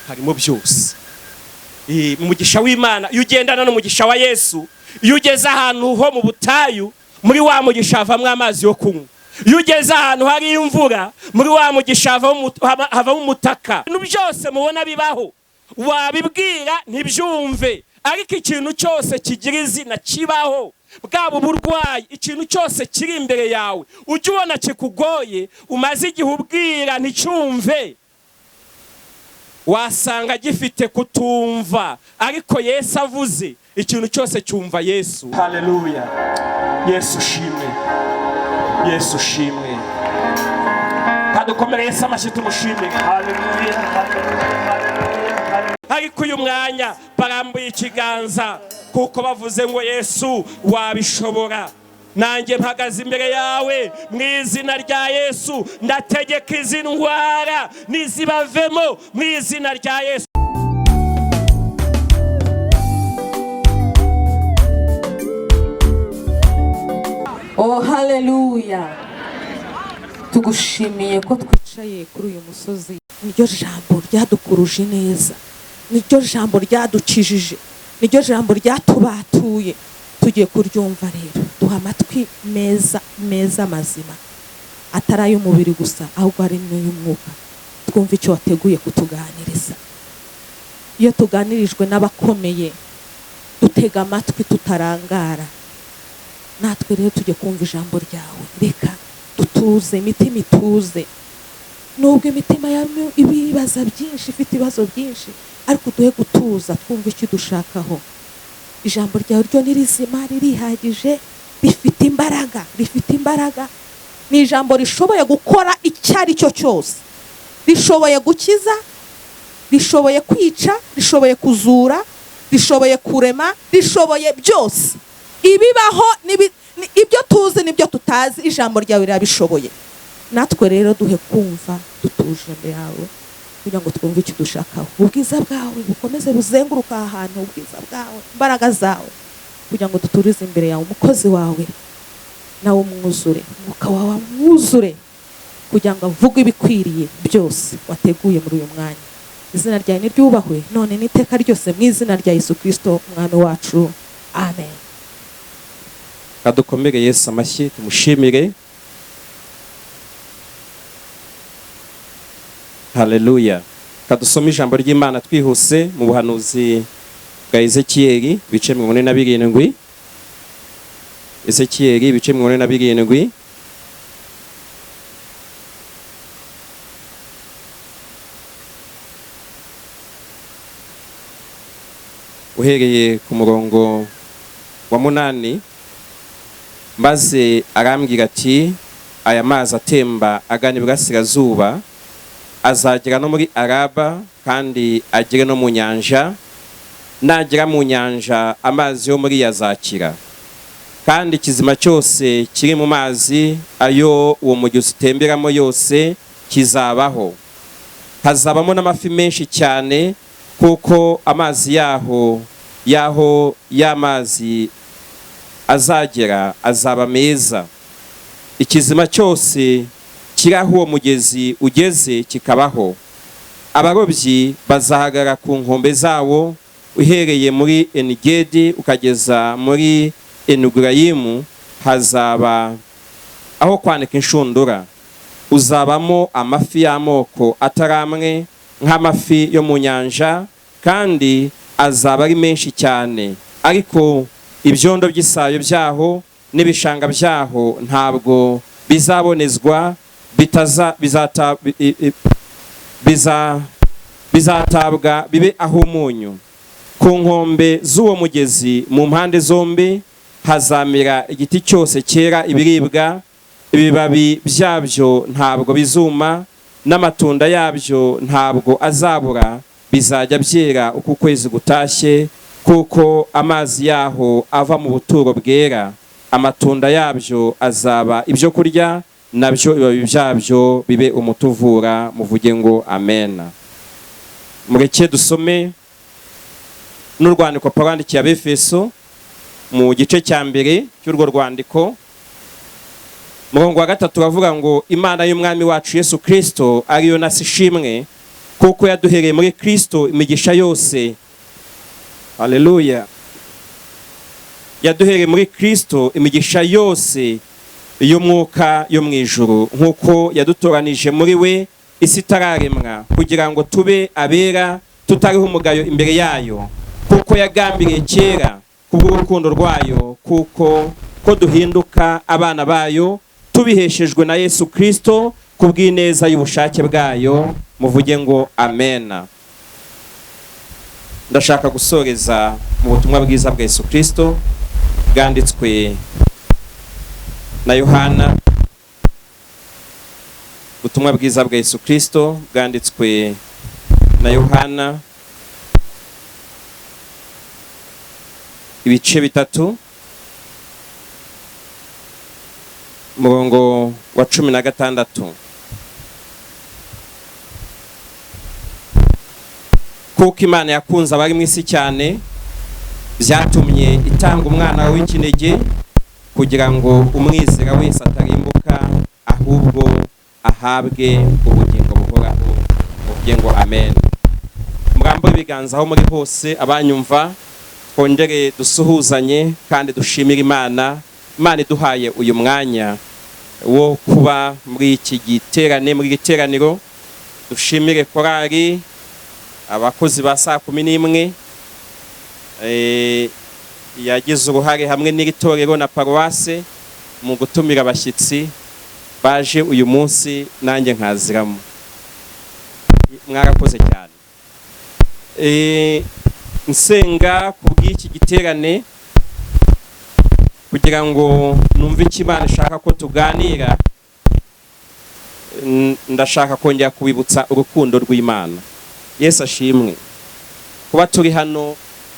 Harimo byose. Mu mugisha w'Imana, iyo ugendana n'umugisha wa Yesu, iyo ugeze ahantu ho mu butayu, muri wa mugisha havamo amazi yo kunywa. Iyo ugeze ahantu hari imvura, muri wa mugisha havamo umutaka. Ibintu byose mubona bibaho, wabibwira ntibyumve, ariko ikintu cyose kigira izina kibaho. Bwaba uburwayi, ikintu cyose kiri imbere yawe ujya ubona kikugoye, umaze igihe ubwira nticyumve, wasanga gifite kutumva, ariko Yesu avuze, ikintu cyose cyumva Yesu. Haleluya! Yesu ushimwe, Yesu ushimwe. Kadukomere Yesu amashyi, tumushimire. Haleluya, haleluya, haleluya, haleluya. Ariko uyu mwanya barambuye ikiganza kuko bavuze ngo: "Yesu, wabishobora." Nanjye mpagaze imbere yawe mu izina rya Yesu, ndategeka izi ndwara nizibavemo mu izina rya Yesu. Oh, haleluya! Tugushimiye ko twicaye kuri uyu musozi. Niryo jambo ryadukuruje neza, niryo jambo ryadukijije, niryo jambo ryatubatuye. Tugiye kuryumva rero, duha amatwi meza meza mazima, atari ay'umubiri gusa, ahubwo ari n'ay'umwuka. Twumve icyo wateguye kutuganiriza. Iyo tuganirijwe n'abakomeye, dutega amatwi tutarangara. Natwe rero tujye kumva ijambo ryawe. Reka dutuze, imitima ituze, nubwo imitima yacu ibibaza byinshi, ifite ibibazo byinshi, ariko uduhe gutuza, twumve icyo udushakaho. Ijambo ryawe ryo ni rizima, ririhagije, rifite imbaraga, rifite imbaraga. Ni ijambo rishoboye gukora icyo ari cyo cyose. Rishoboye gukiza, rishoboye kwica, rishoboye kuzura, rishoboye kurema, rishoboye byose ibibaho ibyo tuzi n'ibyo tutazi. Ijambo ryawe rirabishoboye. Natwe rero duhe kumva dutuje imbere yawe kugira ngo twumve icyo dushakaho. Ubwiza bwawe bukomeze buzenguruka aha hantu, ubwiza bwawe, imbaraga zawe, kugira ngo duturize imbere yawe. Umukozi wawe nawe umwuzure umwuka wawe, amwuzure kugira ngo avuge ibikwiriye byose wateguye muri uyu mwanya. Izina ryawe niryubahwe none n'iteka ryose, mu izina rya Yesu Kirisito Umwami wacu, amen. Kadukomere Yesu amashyi, tumushimire. Haleluya! Kadusome ijambo ry'Imana twihuse mu buhanuzi bwa Ezekiyeli, ibice 47. Ezekiyeli, ibice 47. Uhereye ku murongo wa 8. Maze arambwira ati: "Aya mazi atemba agana iburasirazuba azagera no muri Araba, kandi agere no mu nyanja. Nagera mu nyanja, amazi yo muri yazakira, kandi ikizima cyose kiri mu mazi ayo uwo mugezi utemberamo yose kizabaho. Hazabamo n'amafi menshi cyane, kuko amazi yaho y'amazi azagera azaba meza. Ikizima cyose kiri aho uwo mugezi ugeze kikabaho. Abarobyi bazahagarara ku nkombe zawo, uhereye muri Enigedi ukageza muri Enugurayimu hazaba aho kwanika inshundura. Uzabamo amafi y'amoko atari amwe, nk'amafi yo mu nyanja, kandi azaba ari menshi cyane. Ariko ibyondo by'isayo byaho n'ibishanga byaho ntabwo bizabonezwa, bitaza bizata i- i- biza bizatabwa bibe ah'umunyu. Ku nkombe z'uwo mugezi mu mpande zombi hazamera igiti cyose cyera ibiribwa. Ibibabi byabyo ntabwo bizuma, n'amatunda yabyo ntabwo azabura. Bizajya byera uko ukwezi gutashye, kuko amazi yaho ava mu buturo bwera. Amatunda yabyo azaba ibyo kurya, nabyo ibibabi byabyo bibe umuti uvura." Muvuge ngo amen. Mureke dusome n'urwandiko Pawulo yandikiye Abefeso, mu gice cya mbere cy'urwo rwandiko, murongo wa 3, uravuga ngo: "Imana y'Umwami wacu Yesu Kirisito, ariyo na Se ishimwe, Kuko yaduhereye muri Kristo imigisha yose. Haleluya! Yaduhereye muri Kristo imigisha yose y'umwuka yo mu ijuru, nk'uko yadutoranije muri we isi itararemwa, kugira ngo tube abera tutariho umugayo imbere yayo. Kuko yagambiriye kera kubw'urukundo rwayo kuko ko duhinduka abana bayo tubiheshejwe na Yesu Kristo kubw'ineza y'ubushake bwayo. Muvuge ngo amena. Ndashaka gusoreza mu butumwa bwiza bwa Yesu Kristo bwanditswe na Yohana. Ubutumwa bwiza bwa Yesu Kristo bwanditswe na Yohana, ibice 3, umurongo wa 16. Kuko Imana yakunze abari mu isi cyane, byatumye itanga umwana w'ikinege, kugira ngo umwizera wese atarimbuka, ahubwo ahabwe ubugingo buhoraho. Muvuge ngo amen. Murambure ibiganza aho muri hose, abanyumva, twongere dusuhuzanye kandi dushimire Imana. Imana iduhaye uyu mwanya wo kuba muri iki giterane, muri iri teraniro. Dushimire korali, abakozi ba saa 11, yagize uruhare hamwe n'iri torero na paruwase mu gutumira abashyitsi baje uyu munsi, nanjye nkaziramo. Mwarakoze cyane. Nsenga kubw'iki giterane kugira ngo numve icyo Imana ishaka ko tuganira. Ndashaka kongera kubibutsa urukundo rw'Imana. Yesu ashimwe. Kuba turi hano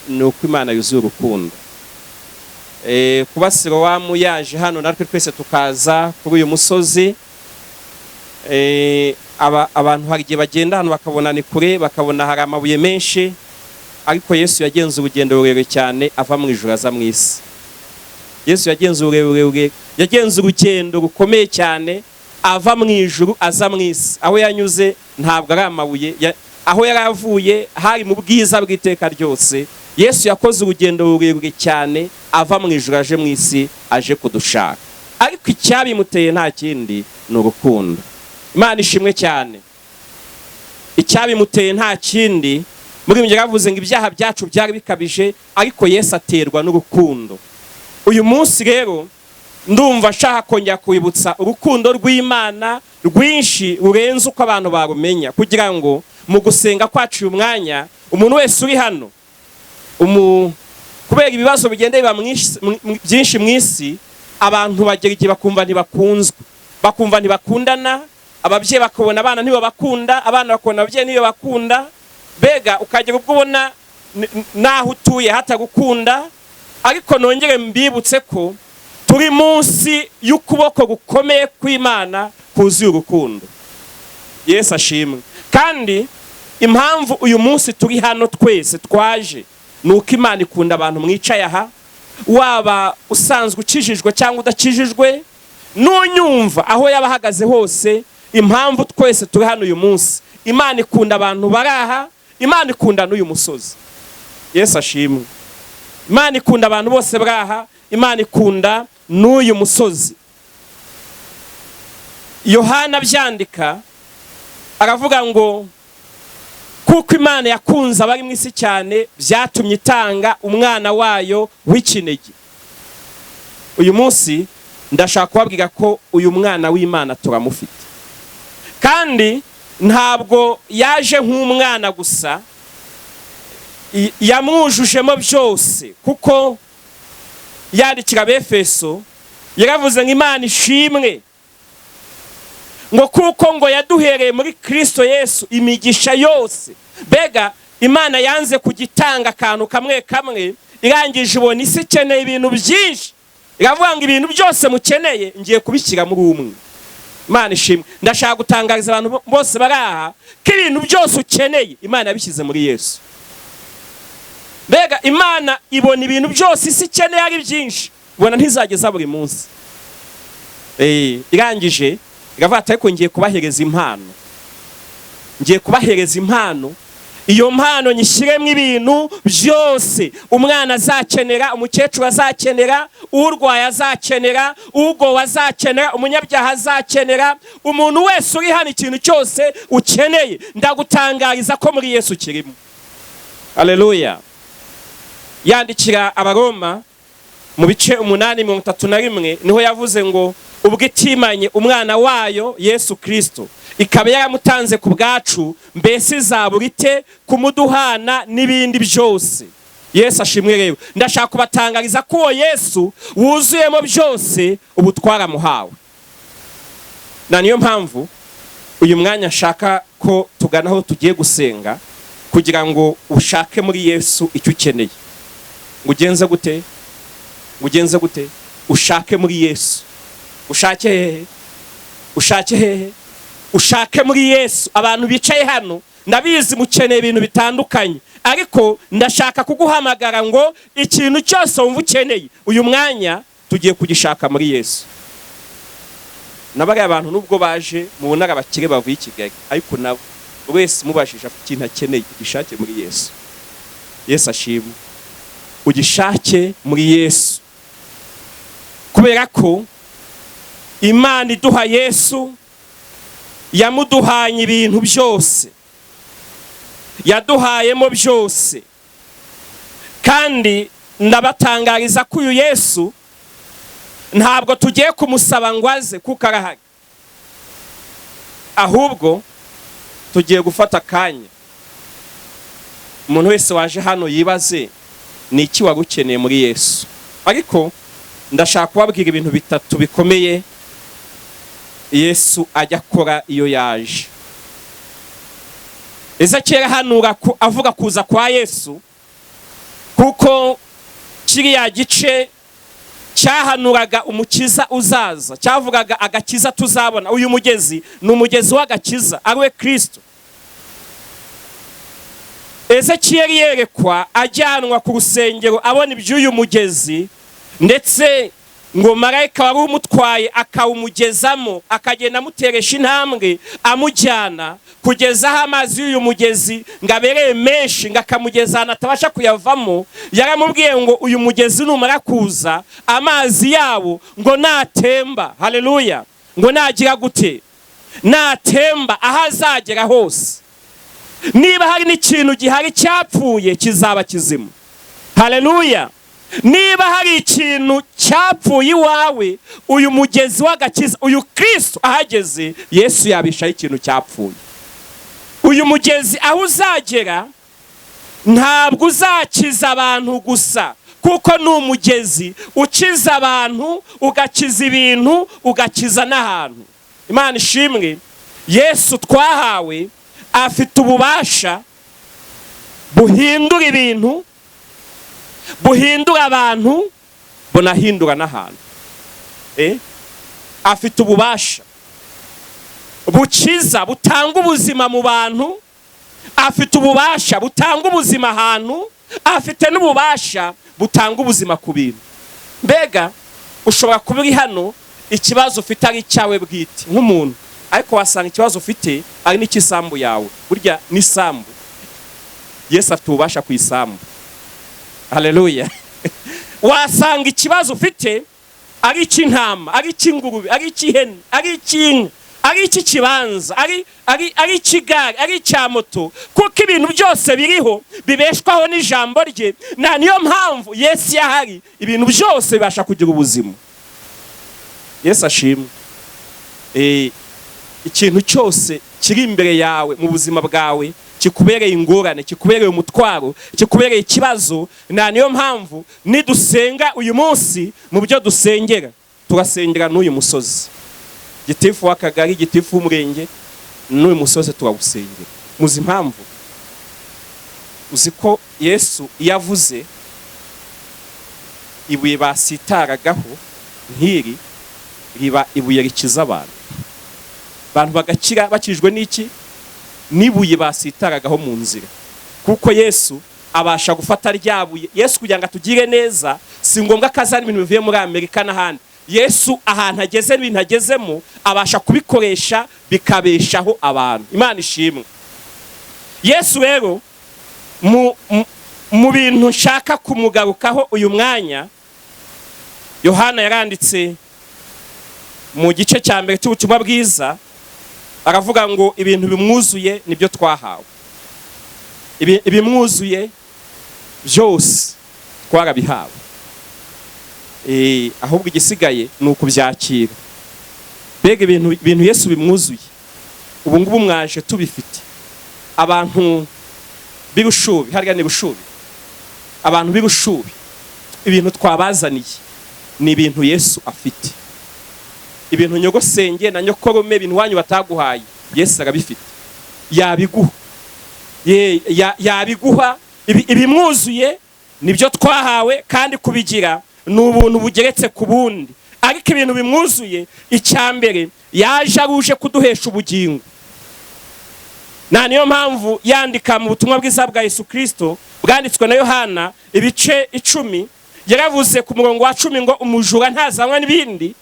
ni uko Imana yuzuye urukundo. Kuba Silowamu yaje hano natwe twese tukaza kuri uyu musozi, abantu hari igihe bagenda hano bakabona ni kure, bakabona hari amabuye menshi, ariko Yesu yagenze urugendo rurerure cyane ava mu ijuru aza mu isi. Yesu yagenze ururerure, yagenze urugendo rukomeye cyane ava mu ijuru aza mu isi. Aho yanyuze ntabwo ari amabuye, aho yari avuye hari mu bwiza bw'iteka ryose. Yesu yakoze urugendo rurerure cyane ava mu ijuru aje mu isi, aje kudushaka. Ariko icyabimuteye nta kindi, ni urukundo. Imana ishimwe cyane. Icyabimuteye nta kindi. Muri ibyo yaravuze ngo ibyaha byacu byari bikabije, ariko Yesu aterwa n'urukundo. Uyu munsi rero ndumva nshaka kongera kwibutsa urukundo rw'Imana rwinshi rurenze uko abantu barumenya, kugira ngo mu gusenga kwacu uyu mwanya umuntu wese uri hano, kubera ibibazo bigenda biba byinshi mu isi, abantu bagera igihe bakumva ntibakunzwe, bakumva ntibakundana, ababyeyi bakabona abana ntibabakunda, abana bakabona ababyeyi ntibabakunda, mbega ukagera ubwo ubona naho utuye hatagukunda. Ariko nongere mbibutse ko turi munsi y'ukuboko gukomeye kw'Imana kuzuye urukundo. Yesu ashimwe. Kandi impamvu uyu munsi turi hano twese twaje, ni uko Imana ikunda abantu mwicaye aha, waba usanzwe ukijijwe cyangwa udakijijwe, n'unyumva aho yaba ahagaze hose, impamvu twese turi hano uyu munsi, Imana ikunda abantu bari aha, Imana ikunda n'uyu musozi. Yesu ashimwe. Imana ikunda abantu bose bari aha, Imana ikunda n'uyu musozi. Yohana abyandika aravuga ngo kuko Imana yakunze abari mu isi cyane, byatumye itanga umwana wayo w'ikinege. Uyu munsi ndashaka kubabwira ko uyu mwana w'Imana turamufite. Kandi ntabwo yaje nk'umwana gusa, yamwujujemo byose, kuko yandikira Abefeso yaravuze ngo Imana ishimwe, ngo kuko ngo yaduhereye muri Kristo Yesu imigisha yose. Mbega Imana yanze kugitanga akantu kamwe kamwe, irangije ibona isi ikeneye ibintu byinshi, iravuga ngo ibintu byose mukeneye ngiye kubishyira muri umwe. Imana ishimwe. Ndashaka gutangariza abantu bose bari aha ko ibintu byose ukeneye Imana yabishyize muri Yesu. Mbega Imana ibona ibintu byose isi ikeneye ari byinshi, ibona ntizageza buri munsi. Irangije iravuga ati ariko ngiye kubahereza impano. Ngiye kubahereza impano, iyo mpano nyishyiremo ibintu byose umwana azakenera, umukecuru azakenera, urwaye azakenera, ugowe azakenera, umunyabyaha azakenera, umuntu wese uri hano, ikintu cyose ukeneye ndagutangariza ko muri Yesu kirimo. Haleluya! Yandikira Abaroma mu bice 8:31, niho yavuze ngo: "Ubwo itimanye umwana wayo Yesu Kirisito, ikaba yaramutanze ku bwacu, mbese izabura ite kumuduhana n'ibindi byose?" Yesu ashimwe. Rero ndashaka kubatangariza ko uwo Yesu wuzuyemo byose ubu twaramuhawe. Na niyo mpamvu uyu mwanya nshaka ko tugana aho tugiye gusenga, kugira ngo ushake muri Yesu icyo ukeneye. Ngo ugenze gute? Ngo ugenze gute? Ushake muri Yesu. Ushake hehe? Ushake hehe? Ushake muri Yesu. Abantu bicaye hano, ndabizi mukeneye ibintu bitandukanye, ariko ndashaka kuguhamagara ngo ikintu cyose wumva ukeneye, uyu mwanya tugiye kugishaka muri Yesu. Na bariya bantu, nubwo baje mubona ari abakire bavuye i Kigali, ariko nabo buri wese mubajije afite ikintu akeneye. Ugishake muri Yesu. Yesu ashimwe. Ugishake muri Yesu, kubera ko Imana iduha Yesu yamuduhanye ibintu byose, yaduhayemo byose. Kandi ndabatangariza ko uyu Yesu ntabwo tugiye kumusaba ngo aze, kuko arahari. Ahubwo tugiye gufata akanya, umuntu wese waje hano yibaze: ni iki wari ukeneye muri Yesu? Ariko ndashaka kubabwira ibintu bitatu bikomeye Yesu ajya akora iyo yaje. Ezekiyeli ahanura avuga kuza kwa Yesu, kuko kiriya gice cyahanuraga umukiza uzaza, cyavugaga agakiza tuzabona. Uyu mugezi ni umugezi w'agakiza, ariwe Kirisito. Ezekiyeli yerekwa ajyanwa ku rusengero, abona iby'uyu mugezi, ndetse ngo marayika wari umutwaye akawumugezamo, akagenda amuteresha intambwe, amujyana kugeza aho amazi y'uyu mugezi ngo abereye menshi, ngo akamugeza ahantu atabasha kuyavamo. Yaramubwiye ngo uyu mugezi numara kuza, amazi yawo ngo natemba, haleluya, ngo nagira gute? Natemba, aho azagera hose, niba hari n'ikintu gihari cyapfuye, kizaba kizima. Haleluya! Niba hari ikintu cyapfuye iwawe, uyu mugezi w'agakiza, uyu Kirisito ahageze, Yesu yabishaho ikintu cyapfuye. Uyu mugezi aho uzagera ntabwo uzakiza abantu gusa, kuko ni umugezi ukiza abantu, ugakiza ibintu, ugakiza n'ahantu. Imana ishimwe. Yesu twahawe afite ububasha buhindura ibintu, buhindura abantu, bunahindura n'ahantu. Afite ububasha bukiza, butanga ubuzima mu bantu, afite ububasha butanga ubuzima ahantu, afite n'ububasha butanga ubuzima ku bintu. Mbega ushobora kuba uri hano, ikibazo ufite ari icyawe bwite nk'umuntu, ariko wasanga ikibazo ufite ari n'icy'isambu yawe. Burya n'isambu, Yesu afite ububasha ku isambu. Haleluya! Wasanga ikibazo ufite ari icy'intama, ari icy'ingurube, ari icy'ihene, ari icy'inka, ari icy'ikibanza, ari icy'igare, ari icya moto, kuko ibintu byose biriho bibeshwaho n'ijambo rye. Na niyo mpamvu Yesu yahari, ibintu byose bibasha kugira ubuzima. Yesu ashimwe. Ikintu cyose kiri imbere yawe mu buzima bwawe kikubereye ingorane, kikubereye umutwaro, kikubereye ikibazo, na niyo mpamvu nidusenga uyu munsi, mu byo dusengera turasengera n'uyu musozi. Gitifu w'akagari, gitifu w'umurenge, n'uyu musozi turawusengera. Muzi impamvu? Uzi ko Yesu iyo avuze, ibuye basitaragaho nk'iri riba ibuye rikiza abantu, abantu bagakira bakijwe n'iki? N'ibuye basitaragaho mu nzira, kuko Yesu abasha gufata rya buye. Yesu kugira ngo atugire neza, si ngombwa ko azana ibintu bivuye muri Amerika n'ahandi. Yesu ahantu ageze n'ibintu agezemo abasha kubikoresha, bikabeshaho abantu. Imana ishimwe. Yesu rero, mu bintu nshaka kumugarukaho uyu mwanya, Yohana yaranditse mu gice cya mbere cy'ubutumwa bwiza, aravuga ngo ibintu bimwuzuye nibyo twahawe. Ibimwuzuye byose twarabihawe. Ahubwo igisigaye ni ukubyakira. Mbega ibintu Yesu bimwuzuye, ubu ngubu mwaje tubifite. Abantu b'Irushubi, harya ni Rushubi, abantu b'Irushubi, ibintu twabazaniye ni ibintu Yesu afite. Ibintu nyogosenge na nyokorome, ibintu wanyu bataguhaye, Yesu arabifite, yabiguha. Yabiguha. Ibimwuzuye nibyo twahawe, kandi kubigira ni ubuntu bugeretse ku bundi. Ariko ibintu bimwuzuye, icya mbere, yaje aruje kuduhesha ubugingo. Na niyo mpamvu yandika mu butumwa bwiza bwa Yesu Kristo bwanditswe na Yohana ibice 10, yaravuze ku murongo wa 10 ngo umujura ntazanywa n'ibindi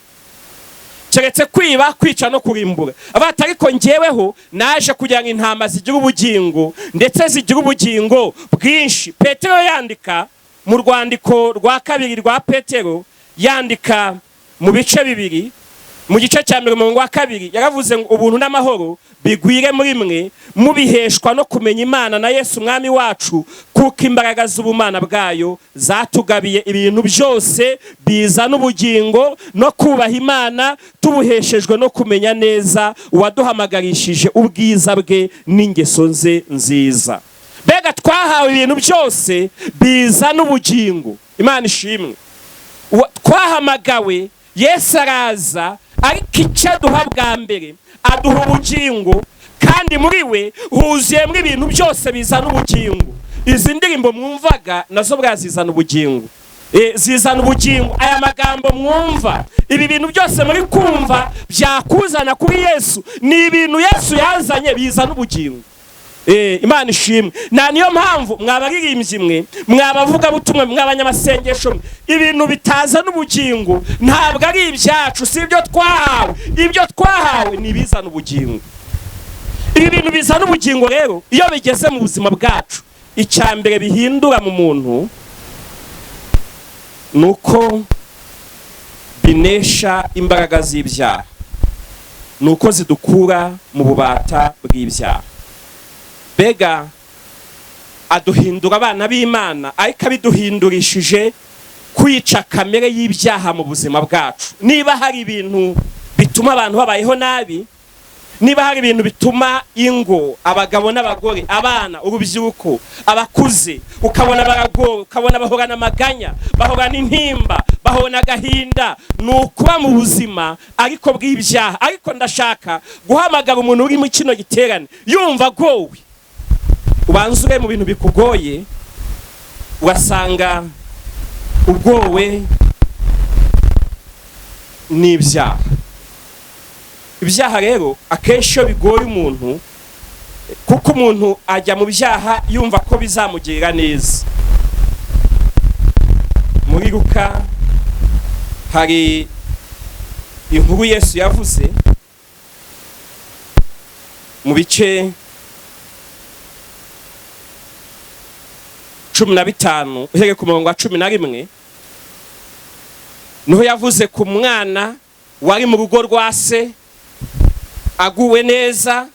keretse kwiba, kwica no kurimbura. Abata ariko njyeweho naje kugira ngo intama zigire ubugingo, ndetse zigire ubugingo bwinshi. Petero yandika mu rwandiko rwa kabiri rwa Petero, yandika mu bice 2, mu gice cya mbere umurongo wa 2, yaravuze ngo ubuntu n'amahoro bigwire muri mwe, mubiheshwa no kumenya Imana na Yesu Umwami wacu, kuko imbaraga z'ubumana bwayo zatugabiye ibintu byose bizana ubugingo no kubaha Imana, tubuheshejwe no kumenya neza uwaduhamagarishije ubwiza bwe n'ingeso ze nziza. Mbega twahawe ibintu byose bizana ubugingo! Imana ishimwe. Twahamagawe, Yesu araza, ariko icyo aduha bwa mbere, aduha ubugingo, kandi muri we huzuyemo ibintu byose bizana ubugingo. Izi ndirimbo mwumvaga nazo bwazizana ubugingo. Zizana ubugingo. Aya magambo mwumva, ibi bintu byose muri kumva byakuzana kuri Yesu, ni ibintu Yesu yazanye bizana ubugingo. Imana ishimwe. Na niyo mpamvu mwabaririmbyi mwe, mwabavugabutumwa mwe, mw'abanyamasengesho mwe, ibintu bitazana ubugingo ntabwo ari ibyacu, si ibyo twahawe. Ibyo twahawe ni ibizana ubugingo. Ibi bintu bizana ubugingo rero, iyo bigeze mu buzima bwacu, icya mbere bihindura mu muntu ni uko binesha imbaraga z'ibyaha, ni uko zidukura mu bubata bw'ibyaha. Mbega aduhindura abana b'Imana, ariko abiduhindurishije kwica kamere y'ibyaha mu buzima bwacu. Niba hari ibintu bituma abantu babayeho nabi, niba hari ibintu bituma ingo, abagabo n'abagore, abana, urubyiruko, abakuze, ukabona baragowe, ukabona bahorana amaganya, bahorana intimba, bahorana agahinda, ni ukuba mu buzima ariko bw'ibyaha. Ariko ndashaka guhamagara umuntu uri muri kino giterane yumva agowe, ubanza ure mu bintu bikugoye, ugasanga ugowe n'ibyaha. Ibyaha rero akenshi iyo bigoye umuntu, kuko umuntu ajya mu byaha yumva ko bizamugirira neza. Muri Luka hari inkuru Yesu yavuze mu bice 15, uhereye ku murongo wa 11, niho yavuze ku mwana wari mu rugo rwa se aguwe neza,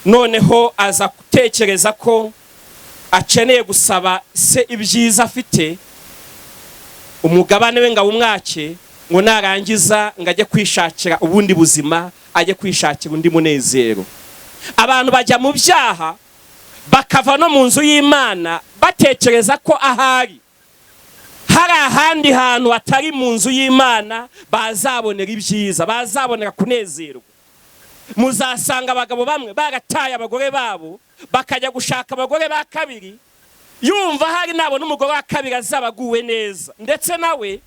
noneho aza gutekereza ko akeneye gusaba se ibyiza afite, umugabane we ngo awumwake, ngo narangiza ngo ajye kwishakira ubundi buzima, ajye kwishakira undi munezero. Abantu bajya mu byaha bakava no mu nzu y'Imana batekereza ko ahari hari ahandi hantu hatari mu nzu y'Imana bazabonera ibyiza, bazabonera kunezerwa. Muzasanga abagabo bamwe barataye abagore babo bakajya gushaka abagore ba kabiri, yumva hari nabona umugore wa kabiri azaba aguwe neza, ndetse nawe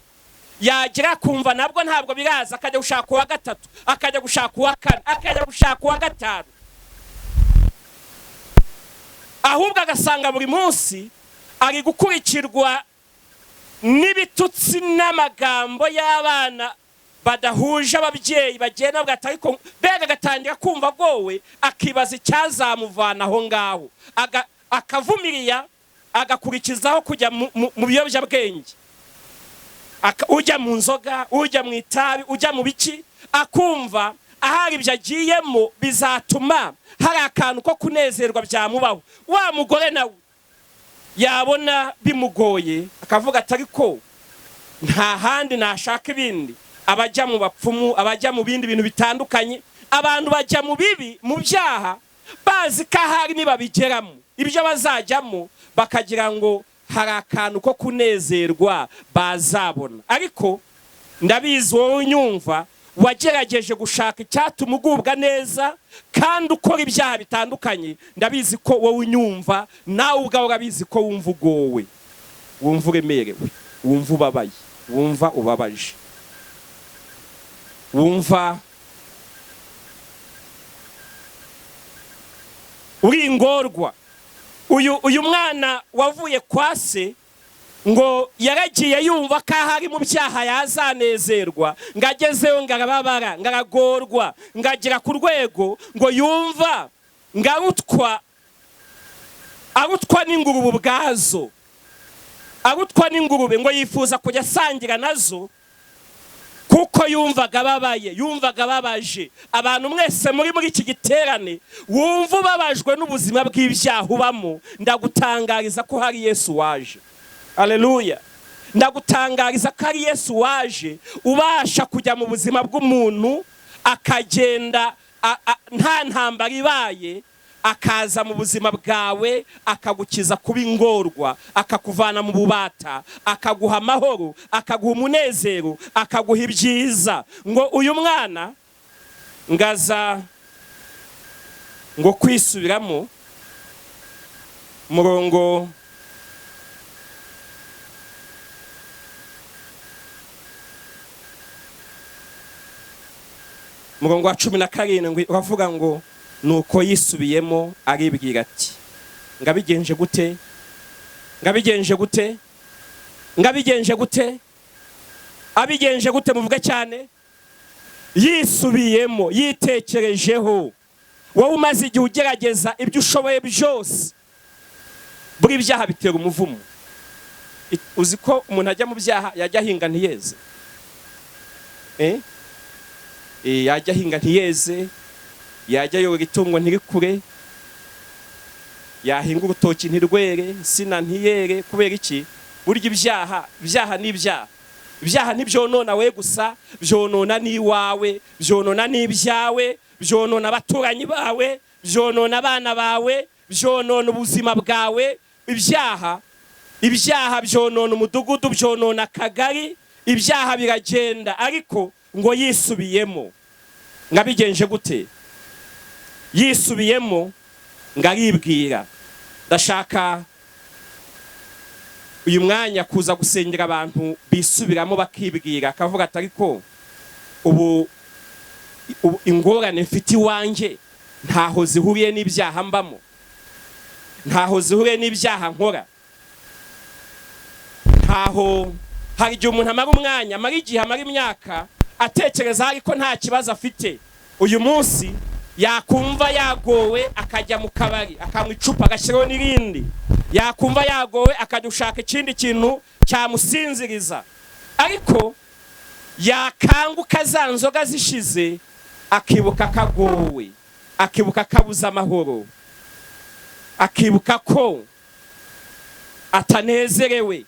yagira kumva nabwo ntabwo biraza, akajya gushaka uwa gatatu, akajya gushaka uwa kane, akajya gushaka uwa gatanu, ahubwo agasanga buri munsi ari gukurikirwa n'ibitutsi n'amagambo y'abana Badahuje ababyeyi bagenda bavuga ariko mbega agatangira kumva agowe, akibaza icyazamuvana aho ngaho. Akavumiriya, agakurikizaho kujya mu biyobyabwenge, ujya mu nzoga, ujya mu itabi, ujya mu biki, akumva ahari ibyo agiyemo bizatuma hari akantu ko kunezerwa byamubaho. Wa mugore nawe yabona bimugoye, akavuga ati: "Ariko nta handi nashaka ibindi." Abajya mu bapfumu, abajya mu bindi bintu bitandukanye. Abantu bajya mu bibi, mu byaha, bazi ko ahari nibabigeramo ibyo bazajyamo, bakagira ngo hari akantu ko kunezerwa bazabona. Ariko ndabizi, wowe unyumva wagerageje gushaka icyatuma ugubwa neza kandi ukora ibyaha bitandukanye, ndabizi ko wowe unyumva nawe ubwawe urabizi ko wumva ugowe, wumva uremerewe, wumva ubabaye, wumva ubabaje, wumva uri ingorwa. Uyu mwana wavuye kwa se, ngo yaragiye yumva ko ahari mu byaha yazanezerwa, ngo agezeyo ngo arababara, ngo aragorwa, ngo agera ku rwego ngo yumva ngo arutwa n'ingurube ubwazo, arutwa n'ingurube, ngo yifuza kujya asangira nazo kuko yumvaga ababaye, yumvaga ababaje. Abantu mwese muri iki giterane wumva ubabajwe n'ubuzima bw'ibyaha ubamo, ndagutangariza ko hari Yesu waje. Aleluya! Ndagutangariza ko ari Yesu waje, ubasha kujya mu buzima bw'umuntu, akagenda nta ntambara ibaye, akaza mu buzima bwawe, akagukiza kuba ingorwa, akakuvana mu bubata, akaguha amahoro, akaguha umunezero, akaguha ibyiza. Ngo uyu mwana ngaza ngo kwisubiramo, murongo wa 17 uravuga ngo: "Nuko yisubiyemo, aribwira ati: 'Ngabigenje gute? Ngabigenje gute? Ngabigenje gute?'" Abigenje gute? Muvuge cyane. Yisubiyemo, yitekerejeho. Wowe umaze igihe ugerageza ibyo ushoboye byose, buri byaha bitera umuvumo. Uzi ko umuntu ajya mu byaha, yajya ahinga ntiyeze? Yajya ahinga ntiyeze, yajya yorora itungo ntirikure, yahinga urutoki ntirwere, insina ntiyere. Kubera iki? Burya ibyaha ni ibyaha. Ibyaha ntibyonona we gusa, byonona n'iwawe, byonona n'ibyawe, byonona abaturanyi bawe, byonona abana bawe, byonona ubuzima bwawe. Ibyaha byonona umudugudu, byonona akagari. Ibyaha biragenda. Ariko ngo yisubiyemo, ngo abigenje gute? Yisubiyemo, ngo aribwira. Ndashaka uyu mwanya kuza gusengera abantu bisubiramo, bakibwira, akavuga ati: "Ariko ubu ingorane mfite iwanjye ntaho zihuriye n'ibyaha mbamo, ntaho zihuriye n'ibyaha nkora, ntaho." Hari igihe umuntu amara umwanya, amara igihe, amara imyaka atekereza ariko nta kibazo afite. Uyu munsi yakumva yagowe, akajya mu kabari, akanywa icupa, agashyiraho n'irindi. Yakumva yagowe, akajya gushaka ikindi kintu cyamusinziriza. Ariko yakanguka za nzoga zishize, akibuka kagowe, akibuka kabuze amahoro, akibuka ko atanezerewe.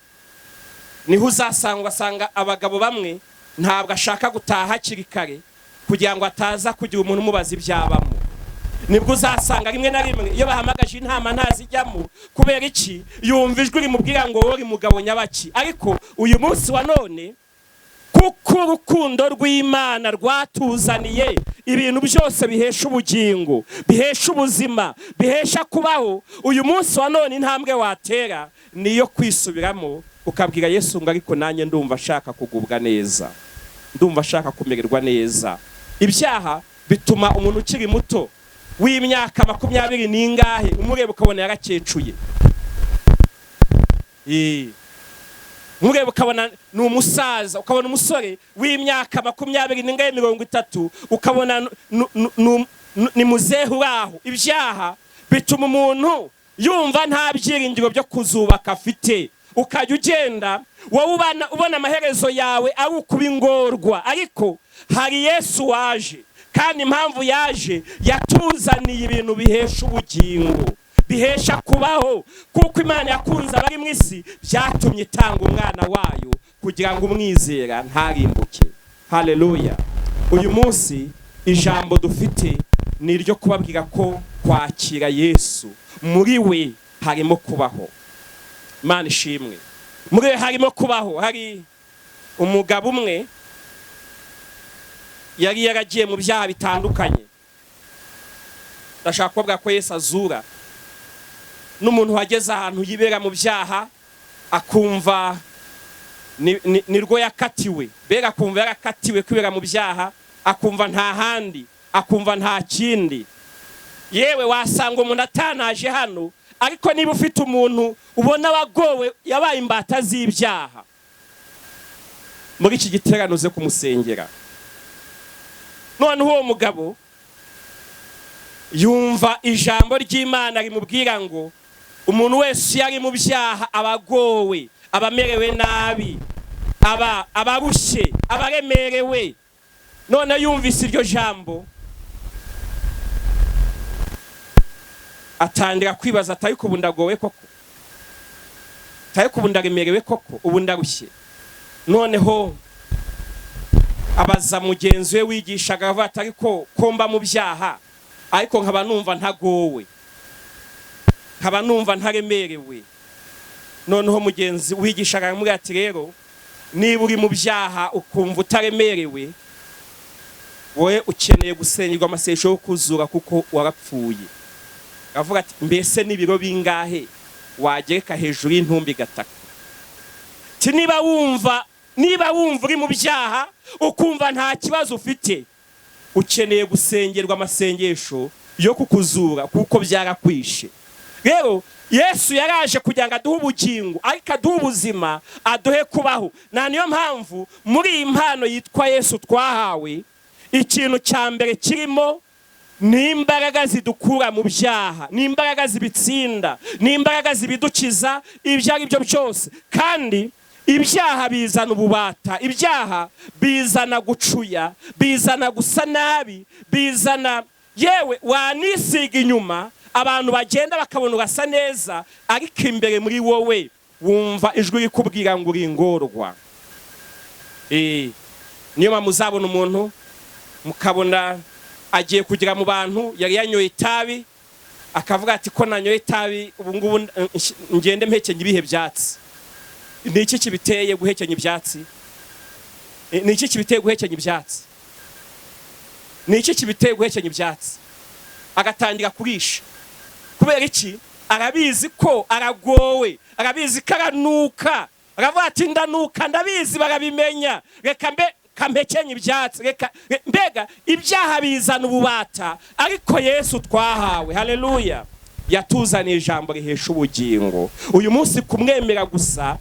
Niho uzasanga, ugasanga abagabo bamwe ntabwo ashaka gutaha hakiri kare kugira ngo ataza kugira umuntu umubaza ibyabamo. Nibwo uzasanga rimwe na rimwe iyo bahamagaje inama ntazijyamo. Kubera iki? Yumva ijwi rimubwira ngo: "Wowe mugabo nyabaki?" Ariko uyu munsi wa none, kuko urukundo rw'Imana rwatuzaniye ibintu byose bihesha ubugingo, bihesha ubuzima, bihesha kubaho, uyu munsi wa none intambwe watera niyo kwisubiramo, ukabwira Yesu ngo: "Ariko nanjye ndumva ashaka kugubwa neza, ndumva ashaka kumererwa neza." Ibyaha bituma umuntu ukiri muto w'imyaka 20 n'ingahe, umureba ukabona yarakecuye. Nkureba ukabona ni umusaza, ukabona umusore w'imyaka 20 n'ingahe, 30, ukabona ni muzehe uri aho. Ibyaha bituma umuntu yumva nta byiringiro byo kuzubaka afite, ukajya ugenda wowe ubona amaherezo yawe ari ukuba ingorwa. Ariko hari Yesu waje, kandi impamvu yaje, yatuzaniye ibintu bihesha ubugingo, bihesha kubaho, kuko Imana yakunze abari mu isi, byatumye itanga umwana wayo kugira ngo umwizera ntarimbuke. Haleluya! Uyu munsi ijambo dufite ni iryo kubabwira ko kwakira Yesu, muri we harimo kubaho. Imana ishimwe, muri we harimo kubaho. Hari umugabo umwe yari yaragiye mu byaha bitandukanye. Ndashaka kuvuga ko Yesu azura n'umuntu wageze ahantu yibera mu byaha, akumva nirwo yakatiwe, mbega akumva yarakatiwe kwibera mu byaha, akumva nta handi, akumva nta kindi. Yewe, wasanga umuntu atanaje hano, ariko niba ufite umuntu ubona wagowe, yabaye imbata z'ibyaha, muri iki giterane uze kumusengera. Noneho uwo mugabo yumva ijambo ry'Imana rimubwira ngo umuntu wese iyo ari mu byaha aba agowe, aba amerewe nabi, aba abarushye, aba aremerewe. None yumvise iryo jambo, atangira kwibaza ati: "Ariko ubu ndagowe koko? Ariko ubu ndaremerewe koko? Ubu ndarushye?" Noneho abaza mugenzi we wigishaga, avuga ati: "Ariko ko mba mu byaha, ariko nkaba numva ntagowe, nkaba numva ntaremerewe?" Noneho mugenzi wigishaga aramubwira ati: "Rero niba uri mu byaha ukumva utaremerewe, wowe ukeneye gusengerwa amasengesho yo kuzura, kuko warapfuye." Aravuga ati: "Mbese n'ibiro bingahe wagereka hejuru y'intumbi gataka?" Ati: Niba wumva uri mu byaha ukumva nta kibazo ufite, ukeneye gusengerwa amasengesho yo kukuzura, kuko byarakwishe." Rero Yesu yaraje kugira ngo aduhe ubugingo, ariko aduhe ubuzima, aduhe kubaho. Na niyo mpamvu muri iyi mpano yitwa Yesu twahawe, ikintu cya mbere kirimo ni imbaraga zidukura mu byaha, ni imbaraga zibitsinda, ni imbaraga zibidukiza ibyo ari byo byose. Kandi ibyaha bizana ububata, ibyaha bizana gucuya, bizana gusa nabi, bizana, yewe wanisiga inyuma, abantu bagenda bakabona urasa neza, ariko imbere muri wowe wumva ijwi rikubwira ngo uri ingorwa. Niyo mpamvu uzabona umuntu, mukabona agiye kugera mu bantu, yari yanyoye itabi, akavuga ati: "Ko nanyoye itabi, ubu ngubu ngende mpekenya ibihe byatsi?" Ni iki kibiteye guhekenya ibyatsi? Ni iki kibiteye guhekenya ibyatsi? Ni iki kibiteye guhekenya ibyatsi? Agatangira kurisha. Kubera iki? Arabizi ko aragowe, arabizi ko aranuka, aravuga ati: "Ndanuka, ndabizi, barabimenya, reka mbe kampekenye ibyatsi." Reka mbega ibyaha bizana ububata, ariko Yesu twahawe, haleluya, yatuzaniye ijambo rihesha ubugingo. Uyu munsi kumwemera gusa,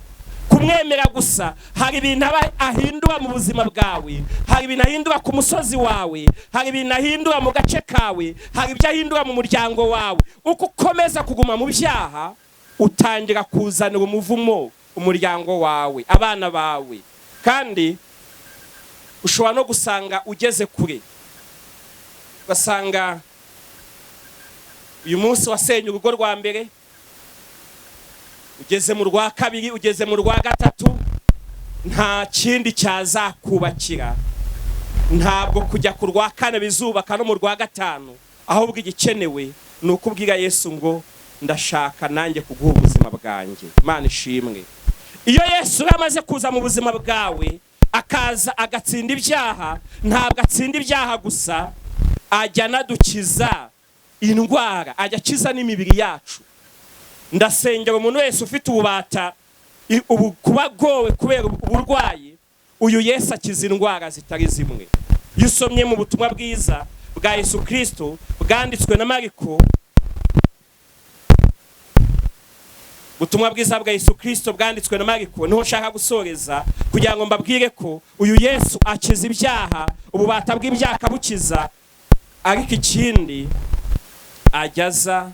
kumwemera gusa, hari ibintu aba ahindura mu buzima bwawe, hari ibintu ahindura ku musozi wawe, hari ibintu ahindura mu gace kawe, hari ibyo ahindura mu muryango wawe. Uko ukomeza kuguma mu byaha, utangira kuzanira umuvumo umuryango wawe, abana bawe. Kandi ushobora no gusanga ugeze kure, ugasanga uyu munsi wasenye urugo rwa mbere, ugeze mu rwa kabiri, ugeze mu rwa gatatu, nta kindi cyazakubakira. Ntabwo kujya ku rwa kane bizubaka, no mu rwa gatanu. Ahubwo igikenewe ni ukubwira Yesu ngo: "Ndashaka nanjye kuguha ubuzima bwanjye." Imana ishimwe. Iyo Yesu amaze kuza mu buzima bwawe, akaza agatsinda ibyaha, ntabwo atsinda ibyaha gusa, ajya anadukiza indwara, ajya akiza n'imibiri yacu. Ndasengera umuntu wese ufite ububata, ubu kuba agowe kubera uburwayi. Uyu Yesu akiza indwara zitari zimwe. Iyo usomye mu butumwa bwiza bwa Yesu Kirisito bwanditswe na Mariko, Ubutumwa bwiza bwa Yesu Kristo bwanditswe na Mariko niho nshaka gusoreza, kugira ngo mbabwire ko uyu Yesu akiza ibyaha, ububata bw'ibyaha akabukiza, ariko ikindi ajyaza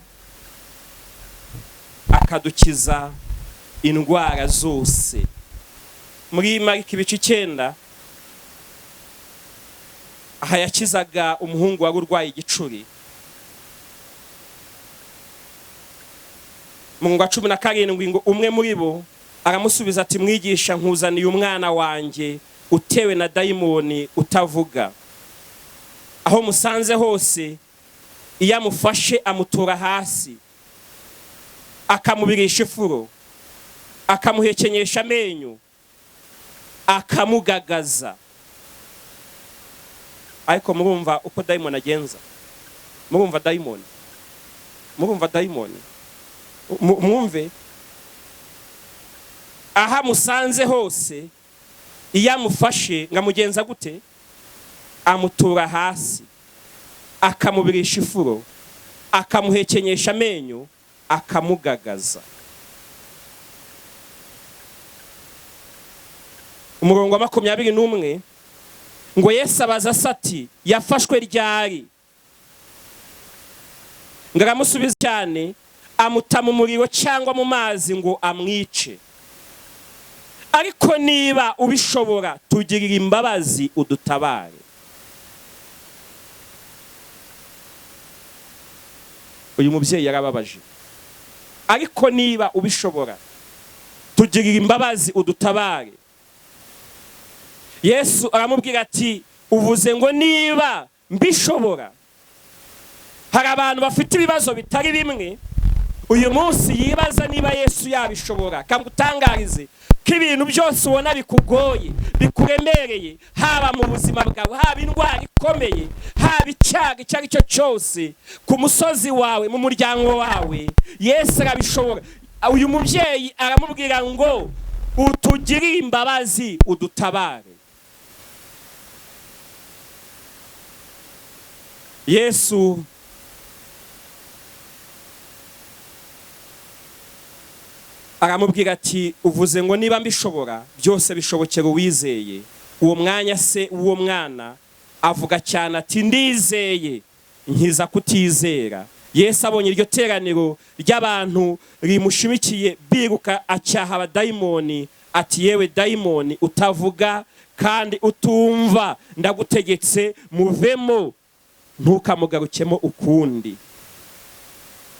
akadukiza indwara zose. Muri Mariko ibice 9, aha yakizaga umuhungu wari urwaye igicuri. Mu wa 17 ngo umwe muri bo aramusubiza ati: "Mwigisha, nkuzaniye umwana wanjye utewe na dayimoni utavuga. Aho musanze hose, iyo amufashe amutura hasi, akamubirisha ifuro, akamuhekenyesha amenyo, akamugagaza." Ariko murumva uko dayimoni agenza? Murumva dayimoni? Murumva dayimoni? Mwumve: aha musanze hose, iyo amufashe ngo amugenza gute? Amutura hasi, akamubirisha ifuro, akamuhekenyesha amenyo, akamugagaza. Umurongo wa 21 ngo Yesu abaza se ati: "Yafashwe ryari?" Ngo aramusubiza cyane, amuta mu muriro cyangwa mu mazi ngo amwice. Ariko niba ubishobora, tugirira imbabazi udutabare. Uyu mubyeyi yarababaje. Ariko niba ubishobora, tugirira imbabazi udutabare. Yesu aramubwira ati: "Uvuze ngo niba mbishobora." Hari abantu bafite ibibazo bitari bimwe uyu munsi yibaza niba Yesu yabishobora. Kamutangarize ko ibintu byose ubona bikugoye, bikuremereye, haba mu buzima bwawe, haba indwara ikomeye, haba icyago icyo ari cyo cyose, ku musozi wawe, mu muryango wawe, Yesu arabishobora. Uyu mubyeyi aramubwira ngo: "Utugirire imbabazi udutabare." Yesu aramubwira ati: "Uvuze ngo niba mbishobora, byose bishobokera uwizeye." Uwo mwanya se w'uwo mwana avuga cyane ati: "Ndizeye, nkiza kutizera." Yesu abonye iryo teraniro ry'abantu rimushimikiye biruka, acyaha abadayimoni ati: "Yewe dayimoni utavuga kandi utumva, ndagutegetse, muvemo, ntukamugarukemo ukundi."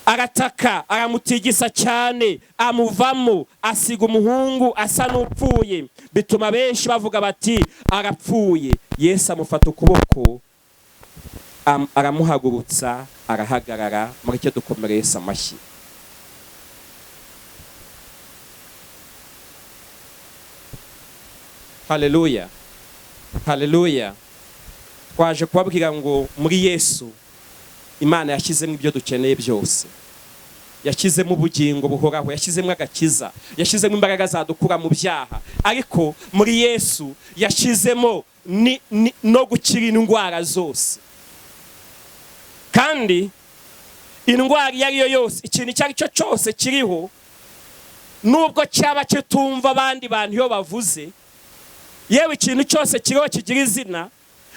Arataka, aramutigisa cyane, amuvamo, asiga umuhungu asa n'upfuye, bituma benshi bavuga bati: "Arapfuye." Yesu amufata ukuboko, aramuhagurutsa, arahagarara. Mureke dukomere Yesu amashyi. Haleluya, haleluya! Twaje kubabwira ngo muri Yesu Imana yashyizemo ibyo dukeneye byose. Yashyizemo ubugingo buhoraho, yashyizemo agakiza, yashyizemo imbaraga zadukura mu byaha, ariko muri Yesu yashyizemo no gukira indwara zose. Kandi indwara iyo ari yo yose, ikintu icyo ari cyo cyose kiriho, nubwo cyaba kitumva abandi bantu iyo bavuze, yewe ikintu cyose kiriho kigira izina,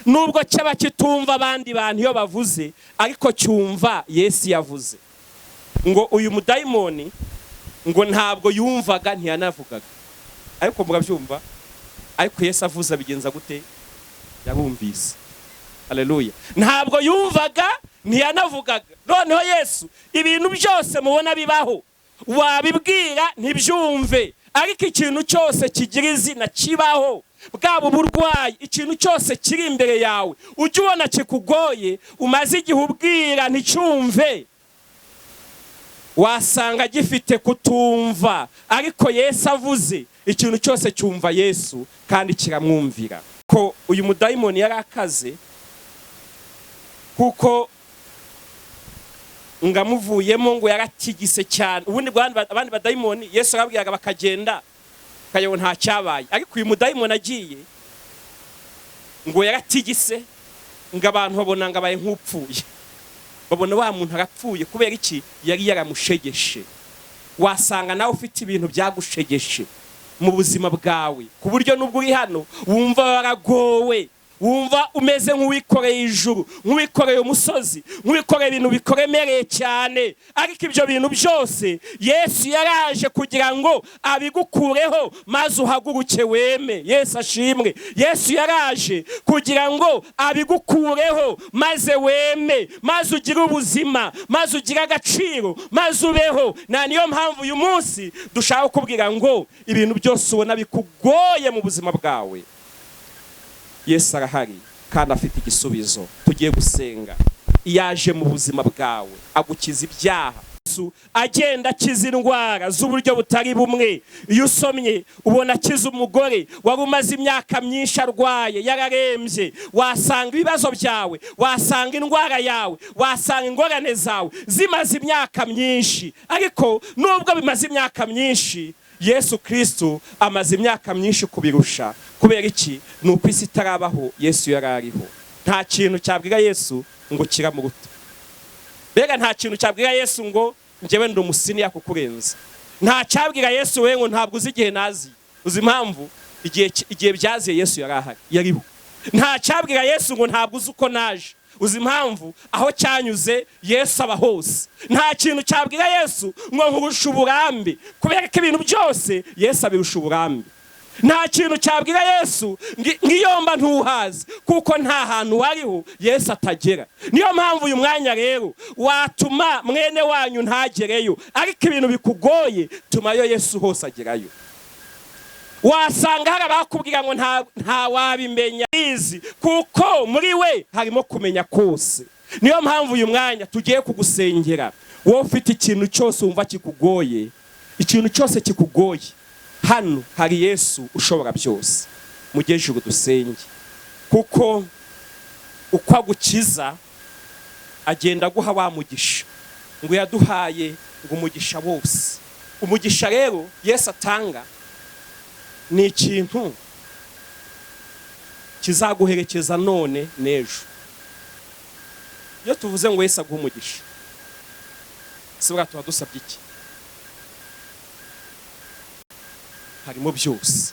nubwo cyaba kitumva abandi bantu iyo bavuze, ariko cyumva Yesu yavuze. Ngo uyu mudayimoni ngo ntabwo yumvaga, ntiyanavugaga, ariko murabyumva, ariko Yesu avuze abigenza gute? Yarumvise. Haleluya! Ntabwo yumvaga, ntiyanavugaga. Noneho Yesu, ibintu byose mubona bibaho, wabibwira ntibyumve, ariko ikintu cyose kigira izina kibaho, bwaba uburwayi, ikintu cyose kiri imbere yawe ujya ubona kikugoye, umaze igihe ubwira nticyumve, wasanga gifite kutumva, ariko Yesu avuze, ikintu cyose cyumva Yesu kandi kiramwumvira. Ko uyu mudayimoni yari akaze, kuko ngamuvuyemo ngo yaratigise cyane. Ubundi abandi badayimoni Yesu arabwiraga bakagenda, kayo nta cyabaye, ariko uyu mudayimoni agiye ngo yaratigise, ngo abantu babona ngo abaye nk'upfuye, babona wa muntu arapfuye. Kubera iki? Yari yaramushegeshe. Wasanga nawe ufite ibintu byagushegeshe mu buzima bwawe, ku buryo nubwo uri hano wumva waragowe, wumva umeze nk'uwikoreye ijuru, nk'uwikoreye umusozi, nk'uwikoreye ibintu bikuremereye cyane. Ariko ibyo bintu byose Yesu yaraje kugira ngo abigukureho, maze uhaguruke weme. Yesu ashimwe. Yesu yaraje kugira ngo abigukureho, maze weme, maze ugire ubuzima, maze ugire agaciro, maze ubeho. Na niyo mpamvu uyu munsi dushaka kukubwira ngo ibintu byose ubona bikugoye mu buzima bwawe, Yesu arahari kandi afite igisubizo. Tugiye gusenga. Iyo aje mu buzima bwawe agukiza ibyaha. Yesu agenda akiza indwara z'uburyo butari bumwe. Iyo usomye ubona akiza umugore wari umaze imyaka myinshi arwaye, yararembye. Wasanga ibibazo byawe, wasanga indwara yawe, wasanga ingorane zawe zimaze imyaka myinshi, ariko nubwo bimaze imyaka myinshi, Yesu Kristo amaze imyaka myinshi kubirusha. Kubera iki? Ni uko isi itarabaho Yesu yari ariho. Nta kintu cyabwira Yesu ngo kiramuruta. Mbega nta kintu cyabwira Yesu ngo njyewe ndi umusenior kukurenza. Nta cyabwira Yesu we ngo ntabwo uzi igihe nazi. Uzi impamvu? Igihe byaziye Yesu yari ahari, yariho. Nta cyabwira Yesu ngo ntabwo uzi uko naje. Uzi impamvu? Aho cyanyuze Yesu aba hose. Nta kintu cyabwira Yesu ngo nkurusha uburambe, kubera ko ibintu byose Yesu abirusha uburambe. Nta kintu cyabwira Yesu ngiyomba ntuhazi, kuko nta hantu hariho Yesu atagera. Niyo mpamvu uyu mwanya rero watuma mwene wanyu ntagereyo, ariko ibintu bikugoye tumayo Yesu hose agerayo. Wasanga hari abakubwira ngo nta wabimenya izi, kuko muri we harimo kumenya kose. Niyo mpamvu uyu mwanya tugiye kugusengera. Wowe ufite ikintu cyose wumva kikugoye, ikintu cyose kikugoye, hano hari Yesu ushobora byose. Mujye ijuru dusenge, kuko uko agukiza agenda aguha wa mugisha ngo yaduhaye, ngo umugisha wose. Umugisha rero Yesu atanga ni ikintu kizaguherekeza none n'ejo. Iyo tuvuze ngo Yesu aguhe umugisha, si buriya tuba dusabye iki? Harimo byose.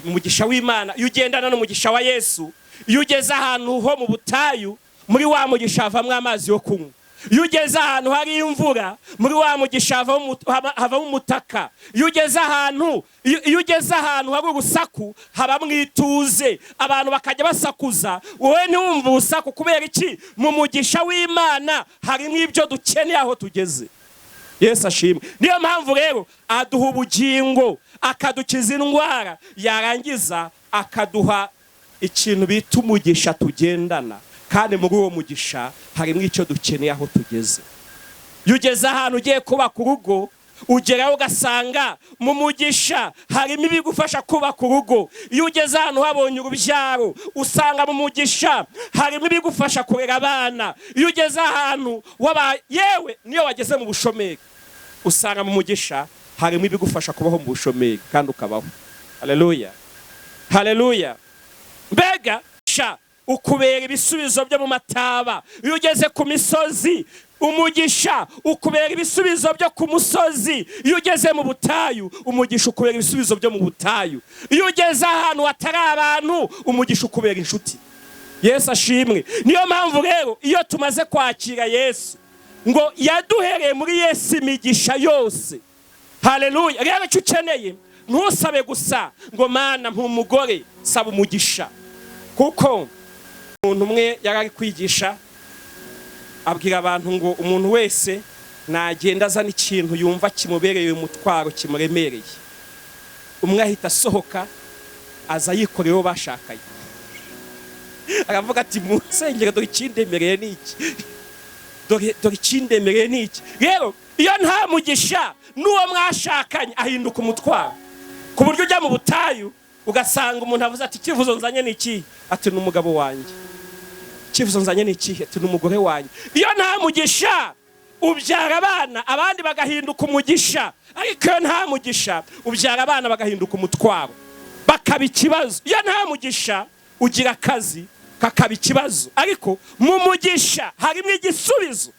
Umugisha w'Imana, iyo ugendana n'umugisha wa Yesu, iyo ugeze ahantu ho mu butayu, muri wa mugisha havamo amazi yo kunywa. Iyo ugeze ahantu hari imvura, muri wa mugisha havamo umutaka. Iyo ugeze ahantu hari urusaku, habamo ituze. Abantu bakajya basakuza, wowe ntiwumve urusaku. Kubera iki? Mu mugisha w'Imana harimo ibyo dukeneye aho tugeze. Yesu ashimwe. Niyo mpamvu rero aduha ubugingo, akadukiza indwara, yarangiza akaduha ikintu bita umugisha tugendana. Kandi muri uwo mugisha harimo icyo dukeneye aho tugeze. Iyo ugeze ahantu ugiye kubaka urugo, ugeraho ugasanga mu mugisha harimo ibigufasha kubaka urugo. Iyo ugeze ahantu habonye urubyaro, usanga mu mugisha harimo ibigufasha kurera abana. Iyo ugeze ahantu waba, yewe niyo wageze mu bushomeri, usanga mu mugisha harimo ibigufasha kubaho mu bushomeri kandi ukabaho. Haleluya, haleluya. Mbega sha ukubera ibisubizo byo mu mataba. Iyo ugeze ku misozi, umugisha ukubera ibisubizo byo ku musozi. Iyo ugeze mu butayu, umugisha ukubera ibisubizo byo mu butayu. Iyo ugeze ahantu hatari abantu, umugisha ukubera inshuti. Yesu ashimwe. Niyo mpamvu rero iyo tumaze kwakira Yesu, ngo yaduhereye muri Yesu imigisha yose. Haleluya. Rero icyo ukeneye, ntusabe gusa ngo Mana mpa umugore, saba umugisha. Kuko umuntu umwe yari ari kwigisha, abwira abantu ngo umuntu wese nagenda azana ikintu yumva kimubereye umutwaro, kimuremereye. Umwe ahita asohoka aza yikoreye uwo bashakanye, aravuga ati mu nsengero dore ikindemereye ni iki, dore ikindemereye ni iki. Rero iyo nta mugisha, n'uwo mwashakanye ahinduka umutwaro, ku buryo ujya mu butayu ugasanga umuntu avuze ati icyifuzo nzanye ni iki? Ati ni umugabo wanjye. Icyifuzo nzanye ni ikihe? Ati ni umugore wanjye. Iyo nta mugisha, ubyara abana abandi bagahinduka umugisha, ariko iyo nta mugisha, ubyara abana bagahinduka umutwaro, bakaba ikibazo. Iyo nta mugisha, ugira akazi kakaba ikibazo, ariko mu mugisha harimo igisubizo